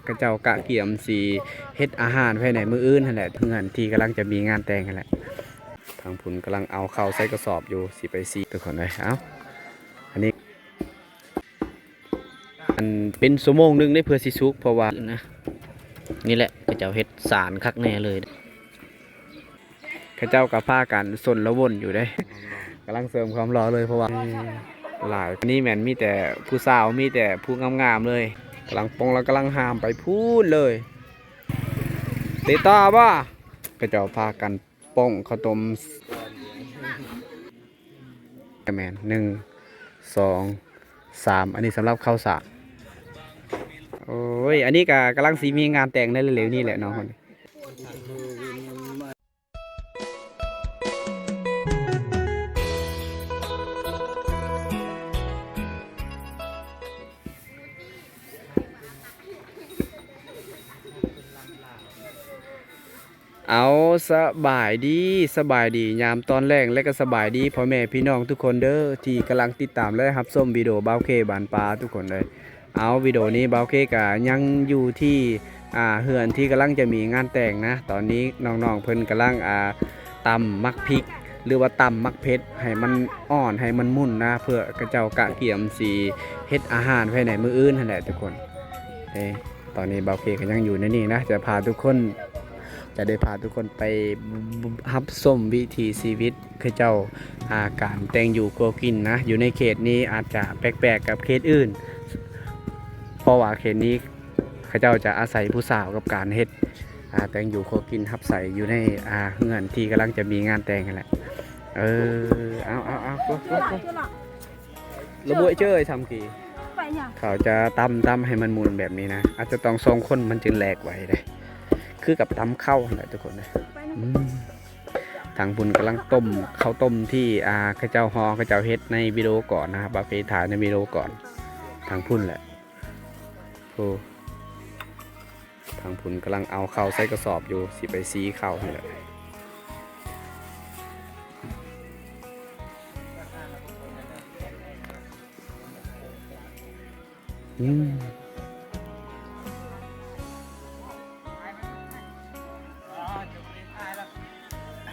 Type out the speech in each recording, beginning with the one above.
ຂະເຈົ້າກະກຽມຊິເຮັດອາຫານພາຍໃນມື້ອື່ນຫັ້ນແຫຼະ ເຮືອນທີ່ກຳລັງຈະມີງານແຕ່ງຫັ້ນແຫຼະ. ທາງພຸ້ນກຳລັງເອົາເຂົ້າໃສ່ກະສອບຢູ່ ຊິໄປສີ ທຸກຄົນເອີຍ. ເອົ້າ ອັນນີ້ ອັນເປັນຊົ່ວໂມງໜຶ່ງເດ້ເພື່ອຊິສຸກ ເພາະວ່ານະ ນີ້ແຫຼະ ຂະເຈົ້າເຮັດສານຄັກແນ່ເລີຍ. ເຂົາເຈົ້າກໍພາກັນສົນລະວົນຢູ່ເດ້ ກຳລັງເສີມຄວາມຫຼໍ່ເລີຍ ເພາະວ່າຫຼາຍ ນີ້ແມ່ນມີແຕ່ຜູ້ສາວ ມີແຕ່ຜູ້ງາມໆເລີຍ ກຳລັງປ່ອງ ແລ້ວກຳລັງຫາມໄປພຸ້ນເລີຍ. ເຕຕາບໍ່? ເຂົາເຈົ້າພາກັນປ່ອງເຂົ້າຕົ້ມ ແມ່ນ ໜຶ່ງ ສອງ ສາມ ອັນນີ້ສຳລັບເຂົ້າສານ. ໂອ້ຍ ອັນນີ້ກໍກຳລັງຊິມີງານແຕ່ງໃນເລັວໆນີ້ແຫຼະເນາະ. ເອົາ ສະບາຍດີ ສະບາຍດີຍາມຕອນແລງ ແລະກໍສະບາຍດີພໍ່ແມ່ພີ່ນ້ອງທຸກຄົນເດີ ທີ່ກຳລັງຕິດຕາມ ແລະຮັບຊົມວິດີໂອບ່າວເຄບ້ານປ່າທຸກຄົນເດີ. ເອົາ ວິດີໂອນີ້ບ່າວເຄກະຍັງຢູ່ທີ່ ອ່າ ເຮືອນທີ່ກຳລັງຈະມີງານແຕ່ງນະ. ຕອນນີ້ນ້ອງໆເພິ່ນກຳລັງ ອ່າ ຕຳໝາກພິກ ຫຼືວ່າຕຳໝາກເຜັດໃຫ້ມັນອ່ອນ ໃຫ້ມັນໝຸ່ນນະ ເພື່ອຂະເຈົ້າກະກຽມຊິເຮັດອາຫານພາຍໃນມື້ອື່ນຫັ້ນແຫຼະທຸກຄົນ. ເອີ ຕອນນີ້ບ່າວເຄກະຍັງຢູ່ໃນນີ້ນະ ຈະພາທຸກຄົນ ຈະໄດ້ພາທຸກຄົນໄປຮັບຊົມວິຖີຊີວິດ ຄືເຈົ້າ ອ່າ ການແຕ່ງຢູ່ຄົວກິນນະ ຢູ່ໃນເຂດນີ້ອາດຈະແປກໆກັບເຂດອື່ນ ເພາະວ່າເຂດນີ້ເຂົາເຈົ້າຈະອາໄສຜູ້ສາວກັບການເຮັດ ອ່າ ແຕ່ງຢູ່ຄົວກິນຮັບໃຊ້ຢູ່ໃນ ອ່າ ເຮືອນທີ່ກຳລັງຈະມີງານແຕ່ງຫັ້ນແຫຼະ. ເອີ ເອົາ ເອົາ ເອົາ ໂກ ໂກ ໂກ ລະບົວເຈີ້ຍ ທຳກີ ເຂົາຈະຕຳ ຕຳໃຫ້ມັນໝຸ່ນແບບນີ້ນະ ອາດຈະຕ້ອງສອງຄົນມັນຈຶ່ງແຫຼກໄວເດ້ ຄືກັບຕຳເຂົ້າຫັ້ນແຫຼະທຸກຄົນເອີຍ. ອືມ ທາງພຸ້ນກຳລັງຕົ້ມເຂົ້າຕົ້ມທີ່ ອ່າ ເຂົາເຈົ້າຫໍ່ ເຂົາເຈົ້າເຮັດໃນວິດີໂອກ່ອນນະ ບ່າວເຄຖ່າຍໃນວິດີໂອກ່ອນ ທາງພຸ້ນແຫຼະ. ໂອ້ ທາງພຸ້ນກຳລັງເອົາເຂົ້າໃສ່ກະສອບຢູ່ ຊິໄປສີເຂົ້າຫັ້ນແຫຼະ. ອືມ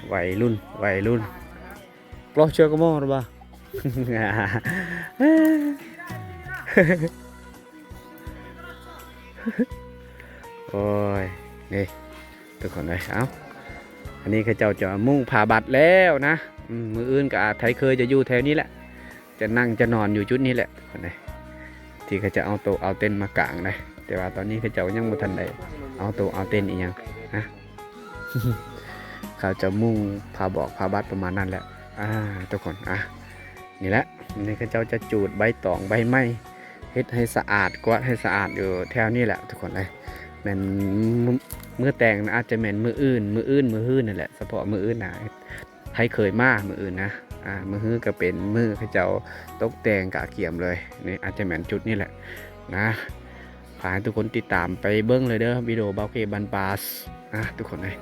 ໄວລຸ້ນ ໄວລຸ້ນ ປລໍເຊືອກະມໍ ຫຼືວ່າ ໂອ້ຍ ນີ້ ທຸກຄົນເອີຍ ເອົ້າ ອັນນີ້ເຂົາເຈົ້າຈະມຸງຜ້າບັດແລ້ວນະ. ອືມ ມື້ອື່ນກໍອາດ ໄທເຄີຍຈະຢູ່ແຖວນີ້ແຫຼະ ຈະນັ່ງຈະນອນຢູ່ຈຸດນີ້ແຫຼະ ທຸກຄົນເອີຍ ທີ່ເຂົາຈະເອົາໂຕະເອົາເຕັນມາກາງໄດ໋. ແຕ່ວ່າຕອນນີ້ເຂົາເຈົ້າຍັງບໍ່ທັນໄດ້ເອົາໂຕະເອົາເຕັນອີ່ຫຍັງນະ ເຂົາຈະມຸງຜ້າບອກຜ້າບັດປະມານນັ້ນແຫຼະ. ອ່າ ທຸກຄົນ ອ່າ ນີ້ແຫຼະ ນີ້ເຂົາເຈົ້າຈະຈູດໃບຕອງໃບໄມ້ ເຮັດໃຫ້ສະອາດ ກວາດໃຫ້ສະອາດຢູ່ແຖວນີ້ແຫຼະທຸກຄົນເອີຍ. ແມ່ນ ມື້ ມື້ແຕ່ງນະ ອາດຈະແມ່ນມື້ອື່ນ ມື້ອື່ນ ມື້ຮືຫັ້ນແຫຼະ ສະເພາະມື້ອື່ນນະ ໃຫ້ເຄີຍມາມື້ອື່ນນະ. ອ່າ ມື້ຮືກໍເປັນມື້ເຂົາເຈົ້າຕົກແຕ່ງກະກຽມເລີຍ. ນີ້ອາດຈະແມ່ນຈຸດນີ້ແຫຼະນະ. ຝາກໃຫ້ທຸກຄົນຕິດຕາມໄປເບິ່ງເລີຍເດີ ວິດີໂອບ່າວເຄບ້ານປ່າ ອ່າ ທຸກຄົນເອີຍ.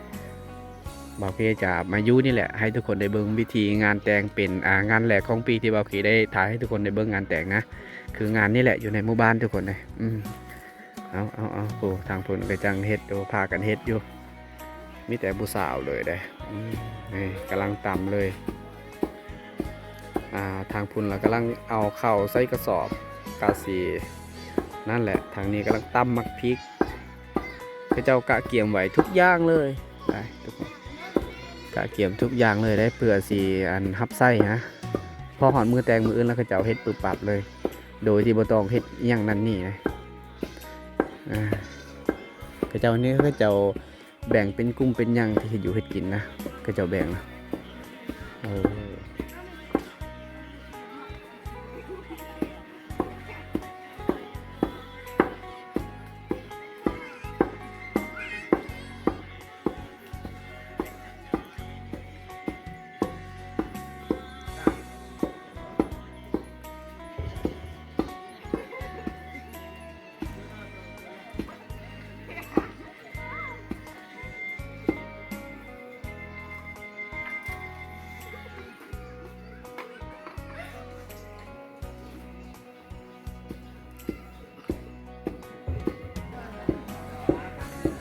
ບ່າວເຄຈະມາຢູ່ນີ້ແຫຼະ ໃຫ້ທຸກຄົນໄດ້ເບິ່ງວິທີງານແຕ່ງເປັນ ອ່າ ງານແລກຂອງປີທີ່ບ່າວເຄໄດ້ຖ່າຍໃຫ້ທຸກຄົນໄດ້ເບິ່ງງານແຕ່ງນະ ຄືງານນີ້ແຫຼະ ຢູ່ໃນໝູ່ບ້ານທຸກຄົນເອີຍ. ອືມ ເອົາ ເອົາ ເອົາ ໂອ້ ທາງພຸ້ນກໍຈັ່ງເຮັດ ໂອ້ ພາກັນເຮັດຢູ່ ມີແຕ່ຜູ້ສາວເລີຍເດ້. ອືມ ນີ້ກຳລັງຕຳເລີຍ. ອ່າ ທາງພຸ້ນລະກຳລັງເອົາເຂົ້າໃສ່ກະສອບ ກະຊິ ນັ້ນແຫຼະ ທາງນີ້ກຳລັງຕຳໝາກພິກ ເຂົາເຈົ້າກະກຽມໄວ້ທຸກຢ່າງເລີຍ ໄປ ທຸກຄົນ ກະກຽມທຸກຢ່າງເລີຍໄດ໋ ເພື່ອຊິ ອັນ ຮັບໃຊ້ນະ. ພໍຮອດມື້ແຕ່ງມື້ອື່ນລະ ເຂົາເຈົ້າເຮັດປຶບປັບເລີຍ ໂດຍທີ່ບໍ່ຕ້ອງເຮັດອີ່ຫຍັງນັ້ນນີ້ນະ. ອ່າ ເຂົາເຈົ້ານີ້ ເຂົາເຈົ້າ ແບ່ງເປັນກຸ່ມເປັນຫຍັງທີ່ເຮັດຢູ່ເຮັດກິນນະ ເຂົາເຈົ້າແບ່ງນະ. ເອີ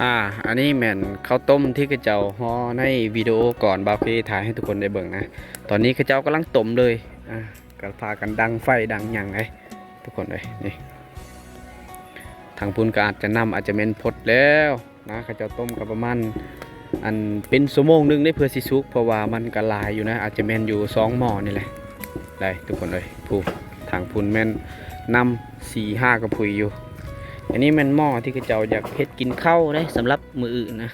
ອ່າ ອັນນີ້ແມ່ນເຂົ້າຕົ້ມທີ່ເຂົາເຈົ້າຫໍ່ໃນວິດີໂອກ່ອນ ບ່າວເຄຖ່າຍໃຫ້ທຸກຄົນໄດ້ເບິ່ງນະ. ຕອນນີ້ເຂົາເຈົ້າກຳລັງຕົ້ມເລີຍ ອ່າ ກໍພາກັນດັງໄຟດັງຫຍັງເດ້ ທຸກຄົນເອີຍ. ນີ້ ທາງພຸ້ນກໍອາດຈະ ນ້ຳອາດຈະແມ່ນຟົດແລ້ວນະ. ເຂົາເຈົ້າຕົ້ມກໍປະມານ ອັນ ເປັນຊົ່ວໂມງໜຶ່ງເດ້ ເພື່ອຊິສຸກ ເພາະວ່າມັນກໍຫຼາຍຢູ່ນະ ອາດຈະແມ່ນຢູ່ສອງໝໍ້ນີ້ແຫຼະ ໄດ້ທຸກຄົນເອີຍ. ຜູ້ ທາງພຸ້ນແມ່ນນ້ຳສີ່ຫ້າກະປຸຍຢູ່. ອັນນີ້ແມ່ນໝໍ້ທີ່ເຂົາເຈົ້າຢາກເຮັດກິນເຂົ້າເດ້ ສຳລັບມື້ອື່ນນະ.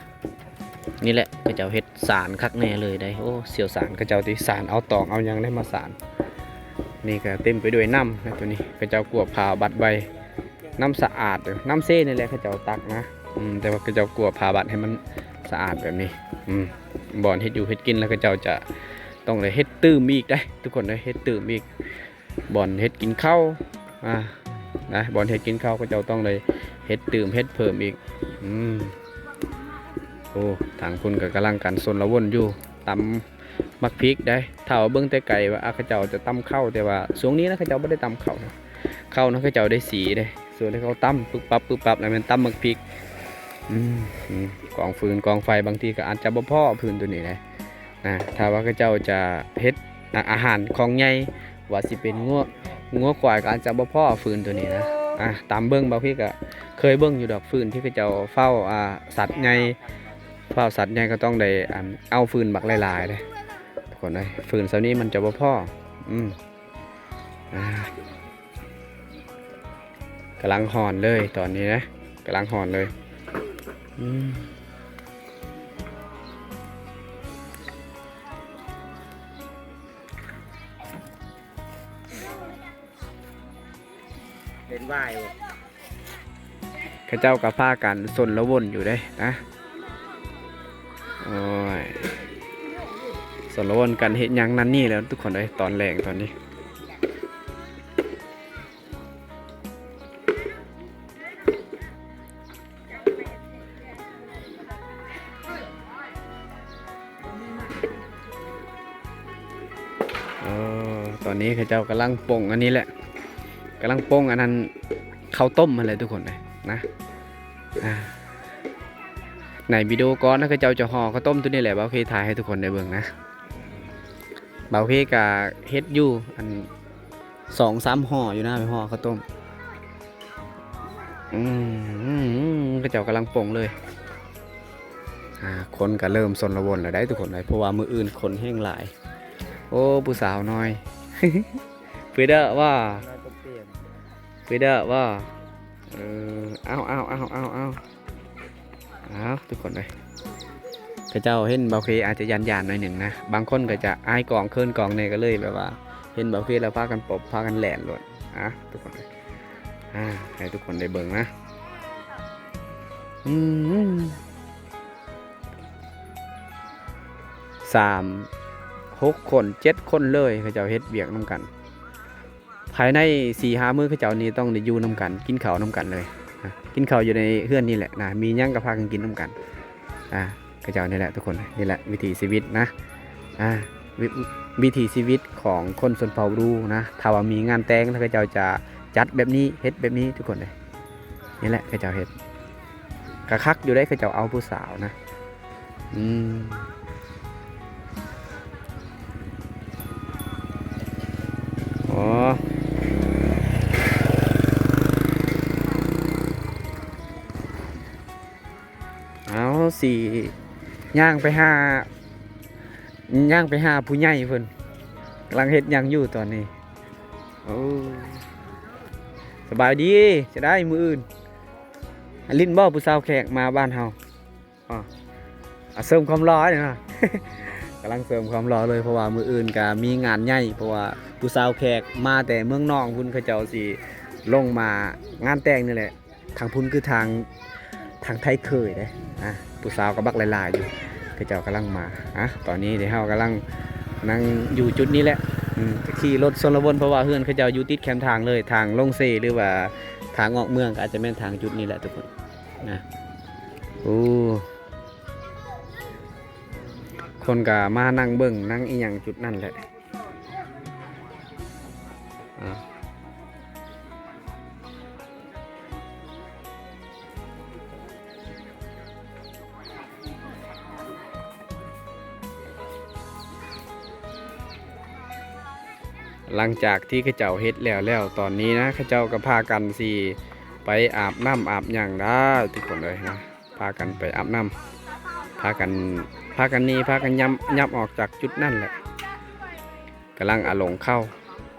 ນີ້ແຫຼະ ເຂົາເຈົ້າເຮັດສານຄັກແນ່ເລີຍໄດ໋. ໂອ້ ຊ່ຽວຊານເຂົາເຈົ້າຕິ ສານເອົາຕອກເອົາຫຍັງໄດ້ມາສານ. ນີ້ກໍເຕັມໄປດ້ວຍນ້ຳນະ ໂຕນີ້ ເຂົາເຈົ້າກວດຜ້າບັດໄວ້. ນ້ຳສະອາດເດີ ນ້ຳເຊນີ້ແຫຼະເຂົາເຈົ້າຕັກນະ. ອືມ ແຕ່ວ່າເຂົາເຈົ້າກວດຜ້າບັດໃຫ້ມັນສະອາດແບບນີ້. ອືມ ບ່ອນເຮັດຢູ່ເຮັດກິນ ແລ້ວເຂົາເຈົ້າຈະຕ້ອງໄດ້ເຮັດຕື່ມອີກໄດ໋ ທຸກຄົນເອີຍ ເຮັດຕື່ມອີກ. ບ່ອນເຮັດກິນເຂົ້າ ອ່າ ນະ ບ່ອນເຮັດກິນເຂົ້າ ເຂົາເຈົ້າຕ້ອງໄດ້ເຮັດຕື່ມເຮັດເພີ່ມອີກ. ອືມ ໂອ້ ທາງພຸ້ນກໍກຳລັງກັນຊົນລະວົນຢູ່ ຕຳໝາກພິກໄດ໋. ຖ້າວ່າເບິ່ງແຕ່ໄກວ່າ ອ່າ ເຂົາເຈົ້າຈະຕຳເຂົ້າ ແຕ່ວ່າຊ່ວງນີ້ນະ ເຂົາເຈົ້າບໍ່ໄດ້ຕຳເຂົ້ານະ. ເຂົ້ານະ ເຂົາເຈົ້າໄດ້ສີເດ້ ສ່ວນທີ່ເຂົາຕຳປຶບປັບປຶບປັບ ນັ້ນແມ່ນຕຳໝາກພິກ. ອືມ ອືມ ກອງຟືນກອງໄຟ ບາງທີກໍອາດຈະບໍ່ພໍຟືນໂຕນີ້ໄດ໋ນະ. ຖ້າວ່າເຂົາເຈົ້າຈະເຮັດ ອາ ອາຫານຂອງໃຫຍ່ ວ່າຊິເປັນງົວ ງົວຄວາຍ ກໍອາດຈະບໍ່ພໍຟືນໂຕນີ້ນະ. ອ່າ ຕາມເບິ່ງ ບ່າວເຄກໍເຄີຍເບິ່ງຢູ່ດອກ ຟືນທີ່ເຂົາເຈົ້າເຝົ້າ ອ່າ ສັດໃຫຍ່ ເຝົ້າສັດໃຫຍ່ກໍຕ້ອງໄດ້ ອັນ ເອົາຟືນບັກຫຼາຍໆເດ້ ທຸກຄົນເອີຍ. ຟືນສ່ຳນີ້ມັນຈະບໍ່ພໍ. ອືມ ອ່າ ກຳລັງຮ້ອນເລີຍຕອນນີ້ນະ ກຳລັງຮ້ອນເລີຍ. ອືມ ເປັນຫວາຍບໍ່? ເຂົາເຈົ້າກໍພາກັນຊົນລະວົນຢູ່ເດ້ນະ. ໂອ້ຍ ຊົນລະວົນກັນເຮັດຫຍັງນັ້ນນີ້ແຫຼະ ທຸກຄົນເອີຍ ຕອນແລງຕອນນີ້. ເອີ ຕອນນີ້ເຂົາເຈົ້າກຳລັງປົງອັນນີ້ແຫຼະ ກຳລັງປົງອັນນັ້ນ ເຂົ້າຕົ້ມຫັ້ນແຫຼະ ທຸກຄົນເອີຍນະ. ອ່າ ໃນວິດີໂອກ່ອນນະ ເຂົາເຈົ້າຈະຫໍ່ເຂົ້າຕົ້ມໂຕນີ້ແຫຼະ ບ່າວເຄຖ່າຍໃຫ້ທຸກຄົນໄດ້ເບິ່ງນະ. ບ່າວເຄກະເຮັດຢູ່ ອັນ ສອງສາມຫໍ່ຢູ່ນະ ໄປຫໍ່ເຂົ້າຕົ້ມ. ອືມ ເຂົາເຈົ້າກຳລັງປົງເລີຍ. ອ່າ ຄົນກໍເລີ່ມຊົນລະວົນແລ້ວໄດ໋ ທຸກຄົນເອີຍ ເພາະວ່າມື້ອື່ນຄົນແຮ່ງຫຼາຍ. ໂອ້ ຜູ້ສາວນ້ອຍ ເປີດເດີວ່າ ເປີດເດີວ່າ. ເອີ ເອົາ ເອົາ ເອົາ ເອົາ ເອົາ. ອ້າວ ທຸກຄົນເອີຍ ເຂົາເຈົ້າເຫັນບ່າວເຄອາດຈະຢ້ານໆໜ້ອຍໜຶ່ງນະ. ບາງຄົນກໍຈະອາຍກ້ອງເຂີນກ້ອງແດ່ ກໍເລີຍແບບວ່າເຫັນບ່າວເຄແລ້ວພາກັນປົບ ພາກັນແລ່ນໂລດ. ອ່າ ທຸກຄົນເອີຍ ອ່າ ໃຫ້ທຸກຄົນໄດ້ເບິ່ງນະ. ອືມ ສາມ ຫົກຄົນ ເຈັດຄົນເລີຍ ເຂົາເຈົ້າເຮັດວຽກນຳກັນ. ພາຍໃນສີ່ຫ້າມື້ເຂົາເຈົ້ານີ້ຕ້ອງໄດ້ຢູ່ນຳກັນ ກິນເຂົ້ານຳກັນເລີຍນະ. ກິນເຂົ້າຢູ່ໃນເຮືອນນີ້ແຫຼະນະ ມີຫຍັງກໍພາກັນກິນນຳກັນ. ອ່າ ເຂົາເຈົ້ານີ້ແຫຼະທຸກຄົນ ນີ້ແຫຼະວິຖີຊີວິດນະ. ອ່າ ວິ ວິຖີຊີວິດຂອງຄົນຊົນເຜົ່າຣູນະ. ຖ້າວ່າມີງານແຕ່ງ ເຂົາເຈົ້າຈະຈັດແບບນີ້ ເຮັດແບບນີ້ທຸກຄົນເອີຍ. ນີ້ແຫຼະເຂົາເຈົ້າເຮັດ ກະຄັກຢູ່ເດ້ ເຂົາເຈົ້າເອົາຜູ້ສາວນະ. ອືມ ອໍ ເອົາ ຊິຍ່າງໄປຫາ ຍ່າງໄປຫາຜູ້ໃຫຍ່ເພິ່ນ ກຳລັງເຮັດຫຍັງຢູ່ຕອນນີ້. ໂອ້ ສະບາຍດີ ຈະໄດ້ມື້ອື່ນ ຫຼິ້ນບໍ່ ຜູ້ສາວແຂກມາບ້ານເຮົາ? ອໍ ອາ ເສີມຄວາມຫຼໍ່ນີ້ນະ ກຳລັງເສີມຄວາມຫຼໍ່ເລີຍ ເພາະວ່າມື້ອື່ນກະມີງານໃຫຍ່ ເພາະວ່າຜູ້ສາວແຂກມາແຕ່ເມືອງນອງພຸ້ນ ເຂົາເຈົ້າຊິລົງມາງານແຕ່ງນີ້ແຫຼະ. ທາງພຸ້ນຄືທາງ ທາງໄທເຄີຍເດ້. ອ່າ ຜູ້ສາວກໍບັກຫຼາຍໆຢູ່ ເຂົາເຈົ້າກຳລັງມາ. ອ່າ ຕອນນີ້ເຮົາກຳລັງນັ່ງຢູ່ຈຸດນີ້ແຫຼະ. ອືມ ຂີ່ລົດຊົນລະວົນ ເພາະວ່າເຮືອນເຂົາເຈົ້າຢູ່ຕິດແຄມທາງເລີຍ ທາງລົງເຊ ຫຼືວ່າທາງອອກເມືອງ ກໍອາດຈະແມ່ນທາງຈຸດນີ້ແຫຼະທຸກຄົນນະ. ໂອ້ ຄົນກໍມານັ່ງເບິ່ງ ນັ່ງອີ່ຫຍັງຈຸດນັ້ນແຫຼະ. ອ່າ. ຫຼັງຈາກທີ່ເຂົາເຈົ້າເຮັດແລ້ວແລ້ວ ຕອນນີ້ນະ ເຂົາເຈົ້າກໍພາກັນຊິໄປອາບນ້ຳອາບຫຍັງໄດ້ທຸກຄົນເອີຍນະ. ພາກັນໄປອາບນ້ຳ ພາກັນ ພາກັນໜີ ພາກັນຫຍັບ ຫຍັບອອກຈາກຈຸດນັ້ນແຫຼະ. ກຳລັງອາລົງເຂົ້າ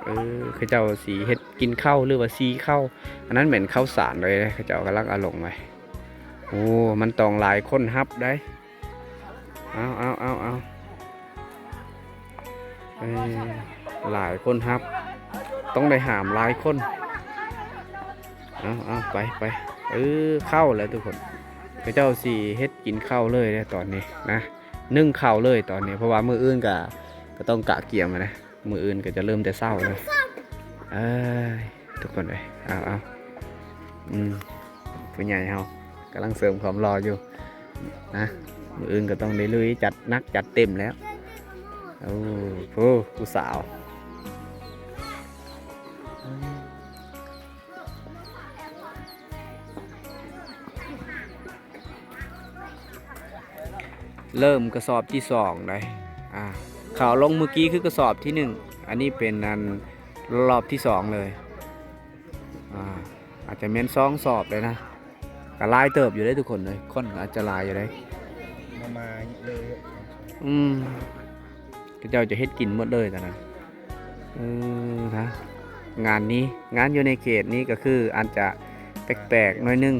ເອີ ເຂົາເຈົ້າຊິເຮັດກິນເຂົ້າ ຫຼືວ່າສີເຂົ້າ. ອັນນັ້ນແມ່ນເຂົ້າສານເລີຍເດ້ ເຂົາເຈົ້າກຳລັງອາລົງໄວ້. ໂອ້ ມັນຕ້ອງຫຼາຍຄົນຮັບໄດ໋. ເອົາ ເອົາ ເອົາ ເອົາ ເອີ ຫຼາຍຄົນຮັບ ຕ້ອງໄດ້ຫາມຫຼາຍຄົນ. ເອົາ ເອົາ ໄປ ໄປ ເອີ ເຂົ້າແລ້ວທຸກຄົນ. ເຂົາເຈົ້າຊິເຮັດກິນເຂົ້າເລີຍເດ້ຕອນນີ້ນະ ໜຶ້ງເຂົ້າເລີຍຕອນນີ້ ເພາະວ່າມື້ອື່ນກະ ກະຕ້ອງກະກຽມນະ. ມື້ອື່ນກໍຈະເລີ່ມແຕ່ເຊົ້າເລີຍ. ເອີຍ ທຸກຄົນເອີຍ ເອົາ ເອົາ ອືມ ຜູ້ໃຫຍ່ເຮົາກຳລັງເສີມຄວາມຫຼໍ່ຢູ່ນະ. ມື້ອື່ນກໍຕ້ອງໄດ້ລຸຍ ຈັດໜັກຈັດເຕັມແລ້ວ. ໂອ້ ໂອ້ ຜູ້ສາວ. ເລີ່ມກະສອບທີສອງໄດ໋ ອ່າ ເຂົາລົງມື້ກີ້ຄືກະສອບທີໜຶ່ງ ອັນນີ້ເປັນອັນລອບທີສອງເລີຍ. ອ່າ ອາດຈະແມ່ນສອງສອບໄດ້ນະ ກະຫຼາຍເຕີບຢູ່ເດ້ທຸກຄົນເອີຍ ຄົນອາດຈະຫຼາຍຢູ່ເດ້ ມາ ມາເລີຍ. ອືມ ເຂົາເຈົ້າຈະເຮັດກິນໝົດເລີຍຕອນນັ້ນ. ເອີ ນະ ງານນີ້ ງານຢູ່ໃນເຂດນີ້ກໍຄືອາດຈະແປກໆໜ້ອຍໜຶ່ງ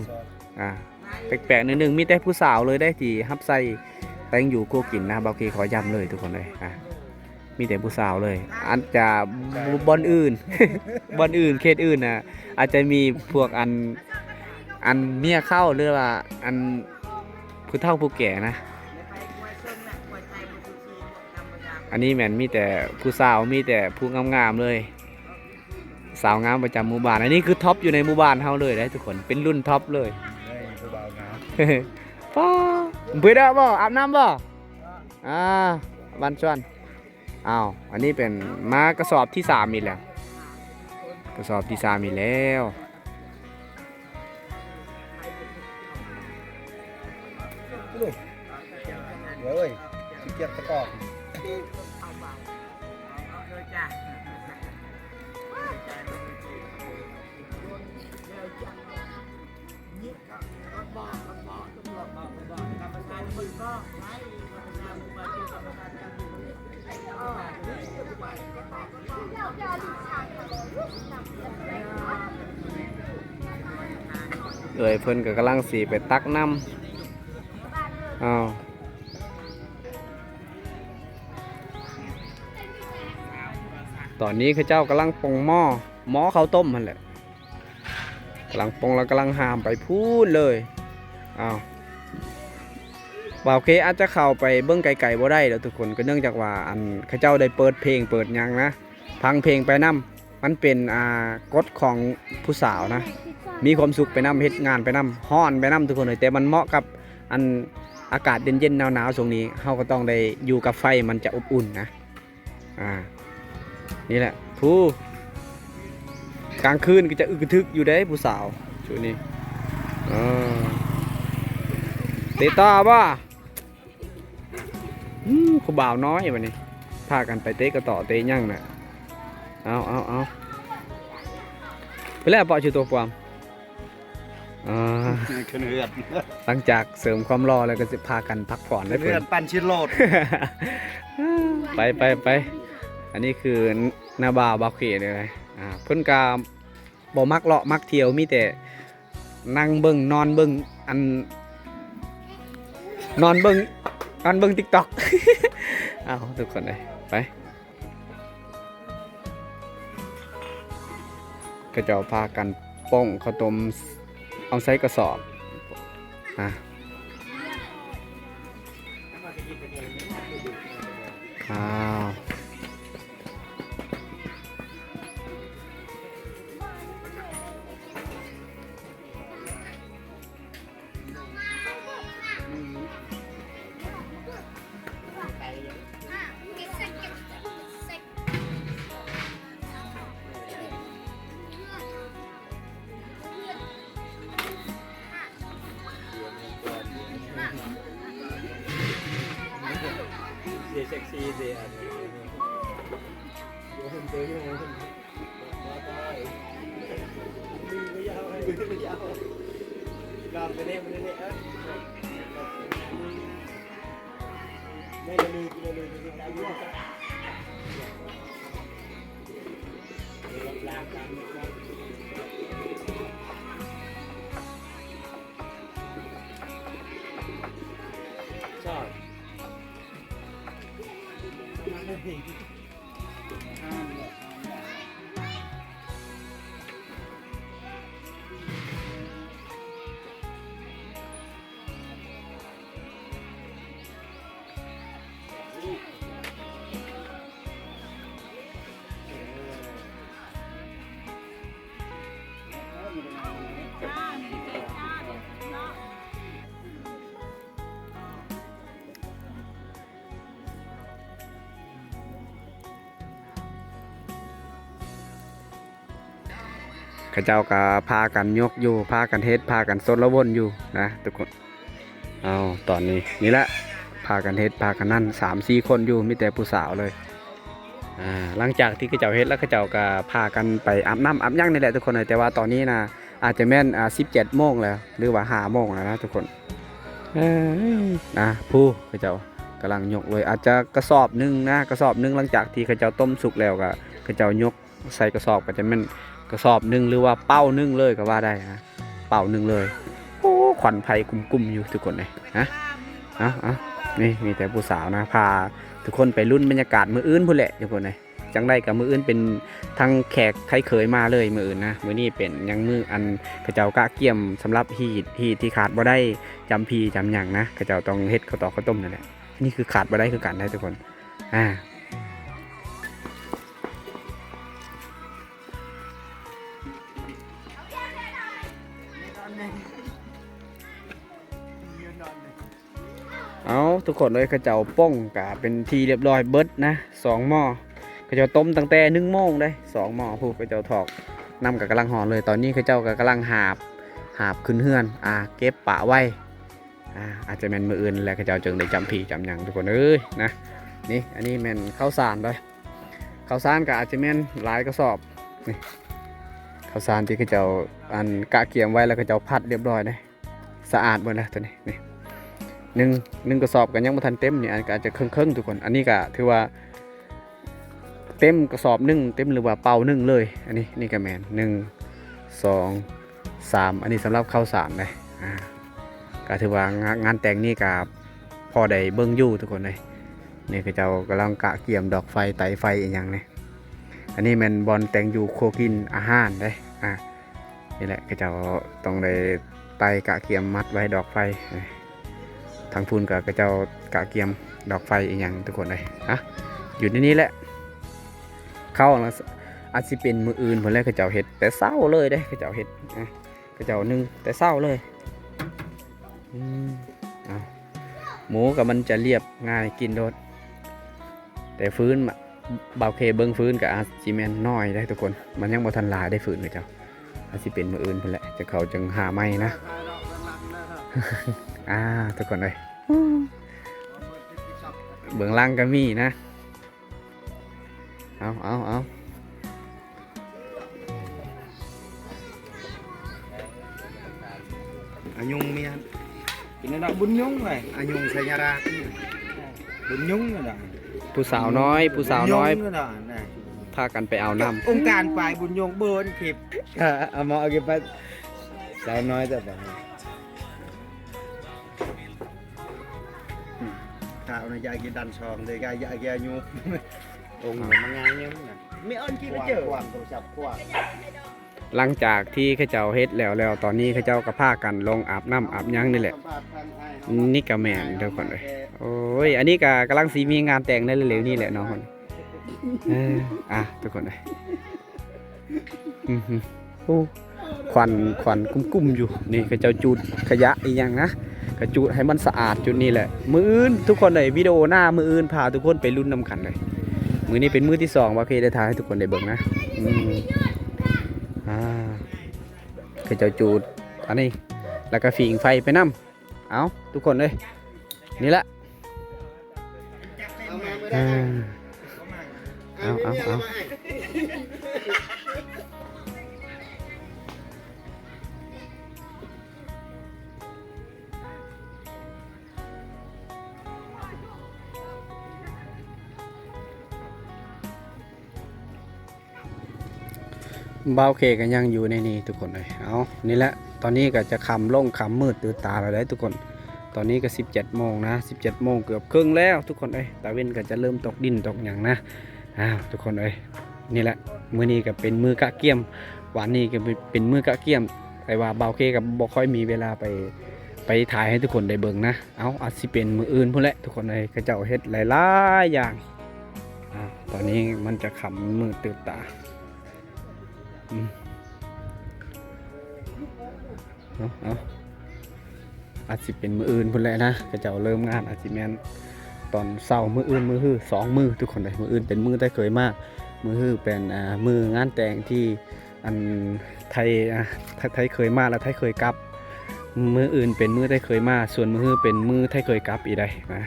ອ່າ ແປກໆໜ້ອຍໜຶ່ງ ມີແຕ່ຜູ້ສາວເລີຍເດ້ທີ່ຮັບໃຊ້ແຕ່ງຢູ່ຄົວກິນນະ. ບ່າວເຄຂໍຢ້ຳເລີຍທຸກຄົນເອີຍ ອ່າ ມີແຕ່ຜູ້ສາວເລີຍ. ອາດຈະ ບ່ອນອື່ນ ບ່ອນອື່ນ ເຂດອື່ນນະ ອາດຈະມີພວກອັນ ອັນເມຍເຂົາ ຫຼືວ່າອັນ ຜູ້ເຖົ້າຜູ້ແກ່ນະ. ອັນນີ້ແມ່ນມີແຕ່ຜູ້ສາວ ມີແຕ່ຜູ້ງາມໆເລີຍ ສາວງາມປະຈຳໝູ່ບ້ານ. ອັນນີ້ຄືທັອບຢູ່ໃນໝູ່ບ້ານເຮົາເລີຍເດ້ທຸກຄົນ ເປັນລຸ້ນທັອບເລີຍ. ເອີຍ ຜູ້ບ່າວງາມ ປ້າ ເພິ່ນອາບບໍ່ ອາບນ້ຳບໍ່? ອ່າ ບ້ານຊວນ. ອ້າວ ອັນນີ້ເປັນມາກະສອບທີສາມອີກແລ້ວ ກະສອບທີສາມອີກແລ້ວ. ໂອ້ຍ ຂີ້ກຽດຕະກອກ. ເອື້ອຍເພິ່ນກໍກຳລັງຊິໄປຕັກນ້ຳ. ອ້າວ ຕອນນີ້ເຂົາເຈົ້າກຳລັງປົງໝໍ້ ໝໍ້ເຂົ້າຕົ້ມຫັ້ນແຫຼະ. ກຳລັງປົງ ແລ້ວກຳລັງຫາມໄປພຸ້ນເລີຍ. ອ້າວ ບ່າວເຄອາດຈະເຂົ້າໄປເບິ່ງໄກໆບໍ່ໄດ້ດອກທຸກຄົນ ກໍເນື່ອງຈາກວ່າ ອັນ ເຂົາເຈົ້າໄດ້ເປີດເພງເປີດຫຍັງນະ ຟັງເພງໄປນຳ. ມັນເປັນ ອ່າ ກົດຂອງຜູ້ສາວນະ ມີຄວາມສຸກໄປນຳ ເຮັດງານໄປນຳ ຮ້ອນໄປນຳທຸກຄົນເອີຍ. ແຕ່ມັນເໝາະກັບ ອັນ ອາກາດເຢັນໆ ໜາວໆ ຊ່ວງນີ້ ເຮົາກໍຕ້ອງໄດ້ຢູ່ກັບໄຟ ມັນຈະອົບອຸ່ນນະ. ອ່າ ນີ້ແຫຼະ ຜູ້ ກາງຄືນກໍຈະອຶກກະທຶກຢູ່ເດ້ຜູ້ສາວຊຸດນີ້. ເອີ ເຕະຕໍ່ບໍ່? ອືມ ຜູ້ບ່າວນ້ອຍບັດນີ້ ພາກັນໄປເຕະກະຕໍ້ເຕະຫຍັງນະ. ເອົາ ເອົາ ເອົາ ໄປແລ້ວ ເປາະຊື່ໂຕປອມ. ອ່າ ຂຶ້ນເຮືອນ ຫຼັງຈາກເສີມຄວາມຫຼໍ່ແລ້ວກໍຊິພາກັນພັກຜ່ອນເດີ ຂຶ້ນເຮືອນ ເພິ່ນ ປັ່ນຊິໂລດ. ໄປ ໄປ ໄປ ອັນນີ້ຄືນ້າບ່າວບ່າວເຄເດີ. ອ່າ ເພິ່ນກໍບໍ່ມັກເລາະມັກທ່ຽວ ມີແຕ່ນັ່ງເບິ່ງ ນອນເບິ່ງ ອັນ ນອນເບິ່ງ ນອນເບິ່ງຕິກຕັອກ. ເອົາ ທຸກຄົນເອີຍ ໄປ. ເຂົາເຈົ້າພາກັນປ້ອງເຂົ້າຕົ້ມ ເອົາໃສ່ກະສອບ. ອ່າ ອ້າວ. ເຊັກຊີເດ ອັນນີ້. ເຂົາເຈົ້າກໍພາກັນຍົກຢູ່ ພາກັນເຮັດ ພາກັນຊົນລະວົນຢູ່ນະທຸກຄົນ. ເອົາ ຕອນນີ້ນີ້ແຫຼະ ພາກັນເຮັດ ພາກັນນັ້ນ ສາມສີ່ຄົນຢູ່ ມີແຕ່ຜູ້ສາວເລີຍ. ອ່າ ຫຼັງຈາກທີ່ເຂົາເຈົ້າເຮັດແລ້ວ ເຂົາເຈົ້າກໍພາກັນໄປອາບນ້ຳອາບຫຍັງນີ້ແຫຼະທຸກຄົນເອີຍ. ແຕ່ວ່າຕອນນີ້ນະ ອາດຈະແມ່ນ ອ່າ ສິບເຈັດໂມງແລ້ວ ຫຼືວ່າຫ້າໂມງແລ້ວນະທຸກຄົນ. ເອີ ນະ ຜູ້ ເຂົາເຈົ້າກຳລັງຍົກເລີຍ ອາດຈະກະສອບໜຶ່ງນະ ກະສອບໜຶ່ງ. ຫຼັງຈາກທີ່ເຂົາເຈົ້າຕົ້ມສຸກແລ້ວ ກໍເຂົາເຈົ້າຍົກໃສ່ກະສອບ ກໍຈະແມ່ນກະສອບໜຶ່ງ ຫຼືວ່າເປົາໜຶ່ງເລີຍກໍວ່າໄດ້ນະ ເປົາໜຶ່ງເລີຍ. ໂອ້ ຄວັນໄຟກຸ້ມໆຢູ່ທຸກຄົນເອີຍນະ. ເອົາ ເອົາ ນີ້ມີແຕ່ຜູ້ສາວນະ ພາທຸກຄົນໄປລຸ້ນບັນຍາກາດມື້ອື່ນພຸ້ນແຫຼະທຸກຄົນເອີຍ. ຈັ່ງໃດກໍມື້ອື່ນເປັນທັງແຂກໄທເຂີຍມາເລີຍມື້ອື່ນນະ. ມື້ນີ້ເປັນຫຍັງ ມື້ອັນເຂົາເຈົ້າກະກຽມສຳລັບຮີດ ຮີດທີ່ຂາດບໍ່ໄດ້ ຈຳຜີ່ຈຳຫຍັງນະ ເຂົາເຈົ້າຕ້ອງເຮັດເຂົ້າຕອກເຂົ້າຕົ້ມນັ້ນແຫຼະ. ນີ້ຄືຂາດບໍ່ໄດ້ຄືກັນເດ້ທຸກຄົນ. ອ່າ ເອົາ ທຸກຄົນເອີຍ ເຂົາເຈົ້າປົງກະເປັນທີ່ລຽບຮ້ອຍເບິດນະ ສອງໝໍ້. ເຂົາເຈົ້າຕົ້ມຕັ້ງແຕ່ໜຶ່ງໂມງເດ້ ສອງໝໍ້. ຜູ້ ເຂົາເຈົ້າຖອກ ນ້ຳກໍກຳລັງຮ້ອນເລີຍ. ຕອນນີ້ເຂົາເຈົ້າກໍກຳລັງຫາບ ຫາບຂຶ້ນເຮືອນ ອ່າ ເກັບປະໄວ້. ອ່າ ອາດຈະແມ່ນມື້ອື່ນແຫຼະ ເຂົາເຈົ້າຈຶ່ງໄດ້ຈຳຜີ່ຈຳຫຍັງທຸກຄົນເອີຍນະ. ນີ້ ອັນນີ້ແມ່ນເຂົ້າສານເດ້. ເຂົ້າສານກໍອາດຈະແມ່ນຫຼາຍກະສອບ. ນີ້ ເຂົ້າສານທີ່ເຂົາເຈົ້າ ອັນ ກະກຽມໄວ້ ແລ້ວເຂົາເຈົ້າພັດລຽບຮ້ອຍເດ້. ສະອາດເບິດແລ້ວໂຕນີ້ ນີ້ ໜຶ່ງ ໜຶ່ງກະສອບກໍຍັງບໍ່ທັນເຕັມ. ນີ້ ອັນ ກໍອາດຈະເຄິ່ງໆທຸກຄົນ. ອັນນີ້ກໍຖືວ່າເຕັມກະສອບໜຶ່ງ ເຕັມ ຫຼືວ່າເປົາໜຶ່ງເລີຍ. ອັນນີ້ ນີ້ກໍແມ່ນ ໜຶ່ງ ສອງ ສາມ ອັນນີ້ສຳລັບເຂົ້າສານເດ້. ອ່າ ກໍຖືວ່າງານ ງານແຕ່ງນີ້ກໍພໍໄດ້ເບິ່ງຢູ່ທຸກຄົນເອີຍ. ນີ້ເຂົາເຈົ້າກຳລັງກະກຽມດອກໄຟ ໄຕໄຟອີ່ຫຍັງນີ້. ອັນນີ້ແມ່ນບ່ອນແຕ່ງຢູ່ຄົວກິນອາຫານເດ້. ອ່າ ນີ້ແຫຼະ ເຂົາເຈົ້າຕ້ອງໄດ້ໄຕກະກຽມມັດໄວ້ດອກໄຟ. ທາງພຸ້ນກໍເຂົາເຈົ້າກະກຽມດອກໄຟອີ່ຫຍັງທຸກຄົນເອີຍ. ອ່ະ ຢູ່ໃນນີ້ແຫຼະ ເຂົ້າອາດຊິເປັນມື້ອື່ນພຸ້ນແຫຼະ. ເຂົາເຈົ້າເຮັດແຕ່ເຊົ້າເລີຍເດ້ ເຂົາເຈົ້າເຮັດ ອ່ະ ເຂົາເຈົ້າໜຶ້ງແຕ່ເຊົ້າເລີຍ. ອືມ ເອົາ ໝູກໍມັນຈະລຽບງ່າຍ ກິນໂລດ. ແຕ່ຟືນ ບ່າວເຄເບິ່ງຟືນກໍອາດຊິແມ່ນໜ້ອຍເດ້ທຸກຄົນ ມັນຍັງບໍ່ທັນຫຼາຍເດ້ຟືນເຂົາເຈົ້າ. ອາດຊິເປັນມື້ອື່ນພຸ້ນແຫຼະ ຈັ່ງເຂົາຈຶ່ງຫາໃໝ່ນະ. ອ່າ ທຸກຄົນເອີຍ ເບື້ອງຫຼັງກໍມີນະ. ເອົາ ເອົາ ເອົາ. ອາຍຸງເມຍ ກິນແລ້ວເນາະ ບຸນຍຸງເວີຍ ອາຍຸງໄຊຍະລາດ ບຸນຍຸງເນາະ. ຜູ້ສາວນ້ອຍ ຜູ້ສາວນ້ອຍ ບຸນຍຸງເນາະ ພາກັນໄປເອົານ້ຳ ອົງການປາຍບຸນຍຸງເບິ່ງຄລິບ ເອົາມາເອົາກິນໄປ ສາວນ້ອຍແຕ່ບາດ ອືມ ຂ້າວນະຢາກກິນດັນຊອງເດ ຢາກ ຢາກ ຢາກຢູ່ ອົງມັນງ່າຍເງິນນະ ມີອັນກິນເຈີ ຂວາງ ໂທລະສັບຂວາງ. ຫຼັງຈາກທີ່ເຂົາເຈົ້າເຮັດແລ້ວແລ້ວ ຕອນນີ້ເຂົາເຈົ້າກໍພາກັນລົງອາບນ້ຳອາບຫຍັງນີ້ແຫຼະ. ນີ້ກໍແມ່ນທຸກຄົນເອີຍ ໂອ້ຍ ອັນນີ້ກໍກຳລັງຊິມີງານແຕ່ງໃນເລັວໆນີ້ແຫຼະເນາະ. ເອີ ອ່ະ ທຸກຄົນເອີຍ ອື ໂອ້ ຄວັນ ຄວັນກຸ້ມໆຢູ່. ນີ້ເຂົາເຈົ້າຈູດຂະຫຍະອີ່ຫຍັງນະ ກະຈູດໃຫ້ມັນສະອາດຈຸດນີ້ແຫຼະ. ມື້ອື່ນທຸກຄົນເອີຍ ວິດີໂອໜ້າມື້ອື່ນພາທຸກຄົນໄປລຸ້ນນຳກັນເລີຍ. ມື້ນີ້ເປັນມື້ທີສອງ ວ່າເຄີໄດ້ຖ່າຍໃຫ້ທຸກຄົນໄດ້ເບິ່ງນະ. ອືມ ອ່າ ເຂົາເຈົ້າຈູດອັນນີ້ ແລ້ວກໍຝີງໄຟໄປນຳ. ເອົາ ທຸກຄົນເອີຍ ນີ້ແຫຼະ ເອົາມາ ອ່າ ເອົາ ເອົາ ເອົາ. ບ່າວເຄກໍຍັງຢູ່ໃນນີ້ທຸກຄົນເອີຍ. ເອົາ ນີ້ແຫຼະ ຕອນນີ້ກໍຈະຄ່ຳລົງ ຄ່ຳມືດຕື່ນຕາແລ້ວເດ້ທຸກຄົນ. ຕອນນີ້ກໍສິບເຈັດໂມງນະ ສິບເຈັດໂມງເກືອບເຄິ່ງແລ້ວທຸກຄົນເອີຍ. ຕາເວັນກໍຈະເລີ່ມຕົກດິນຕົກຫຍັງນະ. ອ້າວ ທຸກຄົນເອີຍ ນີ້ແຫຼະ ມື້ນີ້ກໍເປັນມື້ກະກຽມ ວານນີ້ກໍເປັນມື້ກະກຽມ ແຕ່ວ່າບ່າວເຄກໍບໍ່ຄ່ອຍມີເວລາໄປ ໄປຖ່າຍໃຫ້ທຸກຄົນໄດ້ເບິ່ງນະ. ເອົາ ອາດຊິເປັນມື້ອື່ນພຸ້ນແຫຼະທຸກຄົນເອີຍ ເຂົາເຈົ້າເຮັດຫຼາຍໆຢ່າງ. ອາ ຕອນນີ້ມັນຈະຄ່ຳມືດຕື່ນຕາ ອືມ ເອົາ ເອົາ ອາດຊິເປັນມື້ອື່ນພຸ້ນແຫຼະນະ ເຂົາເຈົ້າເລີ່ມງານ ອາດຊິແມ່ນຕອນເຊົ້າມື້ອື່ນ ມື້ຮື ສອງມື້ທຸກຄົນເອີຍ. ມື້ອື່ນເປັນມື້ໄທເຄີຍມາ ມື້ຮືເປັນ ອ່າ ມື້ງານແຕ່ງທີ່ ອັນ ໄທ ອ່າ ໄທ ໄທເຄີຍມາ ແລະ ໄທເຄີຍກັບ. ມື້ອື່ນເປັນມື້ໄທເຄີຍມາ ສ່ວນມື້ຮືເປັນມື້ໄທເຄີຍກັບອີກໃດ໋ນະ.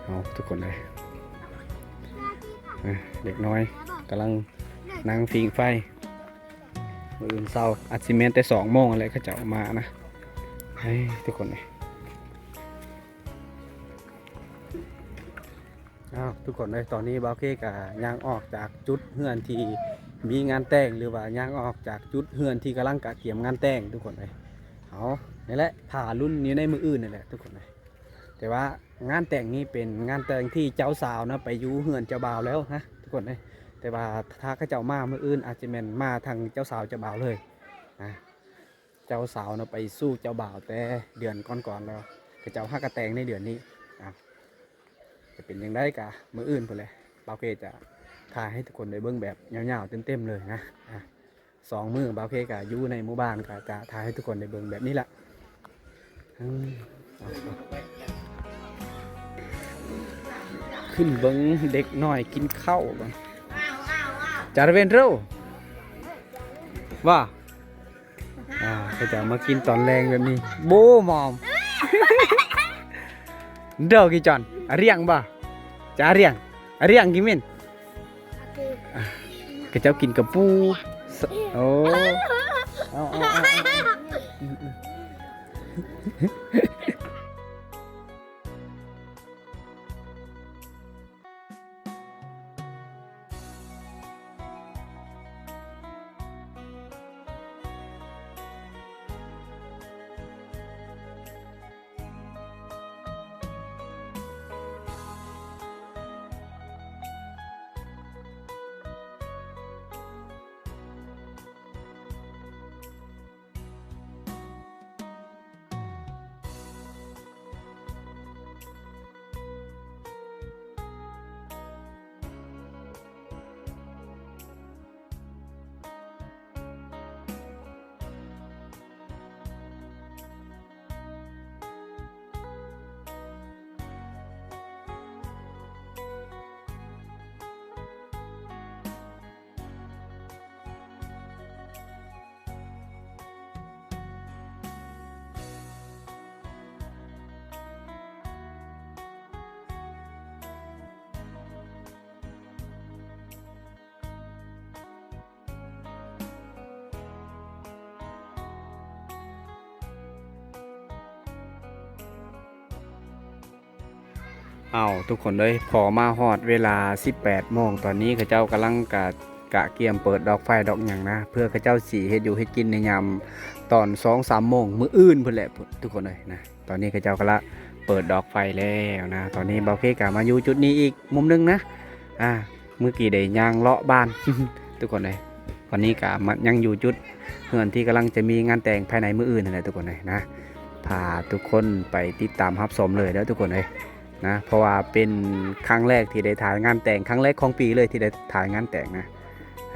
ເອົາ ທຸກຄົນເອີຍ ເດັກນ້ອຍກຳລັງນັ່ງຜິງໄຟ. ມື້ອື່ນເຊົ້າອາດຊິແມ່ນແຕ່ສອງໂມງຫັ້ນແຫຼະ ເຂົາເຈົ້າມານະ. ເອີ ທຸກຄົນເອີຍ ອ້າວ ທຸກຄົນເອີຍ ຕອນນີ້ບ່າວເຄກໍຍ່າງອອກຈາກຈຸດເຮືອນທີ່ມີງານແຕ່ງ ຫຼືວ່າຍ່າງອອກຈາກຈຸດເຮືອນທີ່ກຳລັງກະກຽມງານແຕ່ງທຸກຄົນເອີຍ. ເອົາ ນີ້ແຫຼະ ຖ້າລຸ້ນຢູ່ໃນມື້ອື່ນນີ້ແຫຼະທຸກຄົນເອີຍ. ແຕ່ວ່າງານແຕ່ງນີ້ເປັນງານແຕ່ງທີ່ເຈົ້າສາວນະໄປຢູ່ເຮືອນເຈົ້າບ່າວແລ້ວນະທຸກຄົນເອີຍ. ແຕ່ວ່າຖ້າເຂົາເຈົ້າມາມື້ອື່ນ ອາດຈະແມ່ນມາທັງເຈົ້າສາວເຈົ້າບ່າວເລີຍນະ. ເຈົ້າສາວນະໄປສູ່ເຈົ້າບ່າວແຕ່ເດືອນກ່ອນໆແລ້ວ ເຂົາເຈົ້າຫາກະແຕ່ງໃນເດືອນນີ້. ອາ ຈະເປັນຈັ່ງໃດກະມື້ອື່ນພຸ້ນແຫຼະ ບ່າວເຄຈະຖ່າຍໃຫ້ທຸກຄົນໄດ້ເບິ່ງແບບຍາວໆເຕັມໆເລີຍນະ. ອາ ສອງມື້ບ່າວເຄກະຢູ່ໃນໝູ່ບ້ານ ກະຈະຖ່າຍໃຫ້ທຸກຄົນໄດ້ເບິ່ງແບບນີ້ລະ. ອືມ ຂຶ້ນເບິ່ງເດັກນ້ອຍກິນເຂົ້າກ່ອນ. ຈາລະເວນໂຣ ວ່າ ອ່າ ເຂົາເຈົ້າມາກິນຕອນແລງແບບນີ້. ໂບມອມ ເດີກິຈອນ ອາຣຽງບໍ່ ຈາອາຣຽງ ອາຣຽງກິມິນ. ອ່າ ເຂົາເຈົ້າກິນກະປູ ໂອ້ ເອົາ ເອົາ ເອົາ ເອົາ.ອ້າວ ທຸກຄົນເອີຍ ພໍມາຮອດເວລາສິບແປດໂມງ ຕອນນີ້ເຂົາເຈົ້າກຳລັງກະ ກະກຽມເປີດດອກໄຟດອກຫຍັງນະ ເພື່ອເຂົາເຈົ້າຊິເຮັດຢູ່ເຮັດກິນໃນຍາມຕອນສອງສາມໂມງມື້ອື່ນພຸ້ນແຫຼະ ທຸກຄົນເອີຍນະ. ຕອນນີ້ເຂົາເຈົ້າກຳລັງເປີດດອກໄຟແລ້ວນະ. ຕອນນີ້ບ່າວເຄກະມາຢູ່ຈຸດນີ້ອີກມຸມໜຶ່ງນະ ອ່າ ມື້ກີ້ໄດ້ຍ່າງເລາະບ້ານ ທຸກຄົນເອີຍ. ຕອນນີ້ກະມາ ຍັງຢູ່ຈຸດເຮືອນທີ່ກຳລັງຈະມີງານແຕ່ງພາຍໃນມື້ອື່ນຫັ້ນແຫຼະ ທຸກຄົນເອີຍນະ. ພາທຸກຄົນໄປຕິດຕາມຮັບຊົມເລີຍເດີ ທຸກຄົນເອີຍນະ ເພາະວ່າເປັນຄັ້ງແລກທີ່ໄດ້ຖ່າຍງານແຕ່ງ ຄັ້ງແລກຂອງປີເລີຍທີ່ໄດ້ຖ່າຍງານແຕ່ງນະ.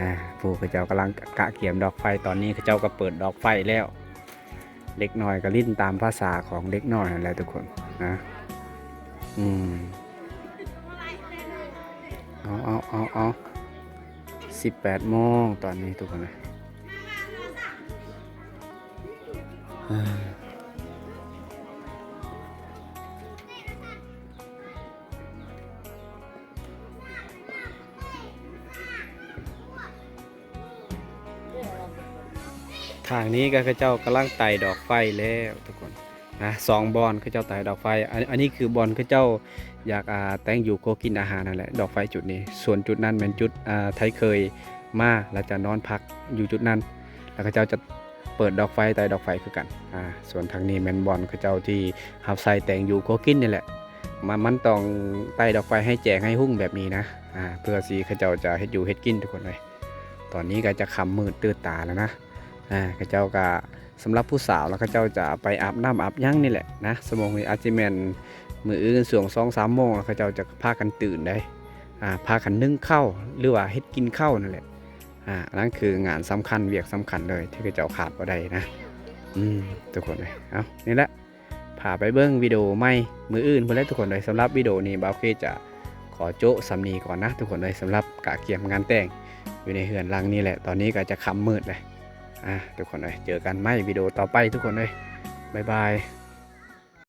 ອ່າ ຜູ້ເຂົາເຈົ້າກຳລັງກະກຽມດອກໄຟ ຕອນນີ້ເຂົາເຈົ້າກໍເປີດດອກໄຟແລ້ວ. ເດັກນ້ອຍກໍຫຼິ້ນຕາມພາສາຂອງເດັກນ້ອຍຫັ້ນແຫຼະທຸກຄົນນະ. ອືມ ເອົາ ເອົາ ເອົາ ເອົາ ສິບແປດໂມງຕອນນີ້ທຸກຄົນນະ. ອ່າ. ທາງນີ້ກໍເຂົາເຈົ້າກຳລັງໄຕ່ດອກໄຟແລ້ວທຸກຄົນນະ ສອງບ່ອນເຂົາເຈົ້າໄຕ່ດອກໄຟ. ອັນ ອັນນີ້ຄືບ່ອນເຂົາເຈົ້າຢາກ ອ່າ ແຕ່ງຢູ່ຄົວກິນອາຫານນັ້ນແຫຼະ ດອກໄຟຈຸດນີ້. ສ່ວນຈຸດນັ້ນແມ່ນຈຸດ ອ່າ ໄທເຄີຍມາ ແລ້ວຈະນອນພັກຢູ່ຈຸດນັ້ນ ແລ້ວເຂົາເຈົ້າຈະເປີດດອກໄຟ ໄຕ່ດອກໄຟຄືກັນ. ອ່າ ສ່ວນທາງນີ້ແມ່ນບ່ອນເຂົາເຈົ້າທີ່ຮັບໃຊ້ແຕ່ງຢູ່ຄົວກິນນີ້ແຫຼະ. ມັນ ມັນຕ້ອງໄຕ່ດອກໄຟໃຫ້ແຈ້ງໃຫ້ຮຸ່ງແບບນີ້ນະ ອ່າ ເພື່ອຊິເຂົາເຈົ້າຈະເຮັດຢູ່ເຮັດກິນທຸກຄົນເອີຍ. ຕອນນີ້ກໍຈະຄ່ຳມືດຕື່ນຕາແລ້ວນະ. ອ່າ ເຂົາເຈົ້າກໍ ສຳລັບຜູ້ສາວແລ້ວ ເຂົາເຈົ້າຈະໄປອາບນ້ຳອາບຫຍັງນີ້ແຫຼະນະ. ຊົ່ວໂມງນີ້ອາດຈະແມ່ນມື້ອື່ນຊ່ວງສອງສາມໂມງ ແລ້ວເຂົາເຈົ້າຈະພາກັນຕື່ນໄດ໋ ອ່າ ພາກັນໜຶ້ງເຂົ້າ ຫຼືວ່າເຮັດກິນເຂົ້ານັ້ນແຫຼະ. ອ່າ ອັນນັ້ນຄືງານສຳຄັນ ວຽກສຳຄັນເລີຍ ທີ່ເຂົາເຈົ້າຂາດບໍ່ໄດ້ນະ. ອືມ ທຸກຄົນເອີຍ ເອົາ ນີ້ແຫຼະ ພາໄປເບິ່ງວິດີໂອໃໝ່ມື້ອື່ນພຸ້ນແຫຼະທຸກຄົນເອີຍ. ສຳລັບວິດີໂອນີ້ ບ່າວເຄຈະຂໍໂຈະສ່ຳນີ້ກ່ອນນະທຸກຄົນເອີຍ ສຳລັບກະກຽມງານແຕ່ງຢູ່ໃນເຮືອນຫຼັງນີ້ແຫຼະ. ຕອນນີ້ກໍຈະຄ່ຳມືດແລ້ວ ອ່າ ທຸກຄົນເອີຍ ເຈີກັນໃໝ່ວິດີໂອຕໍ່ໄປທຸກຄົນເອີຍ ບາຍບາຍ.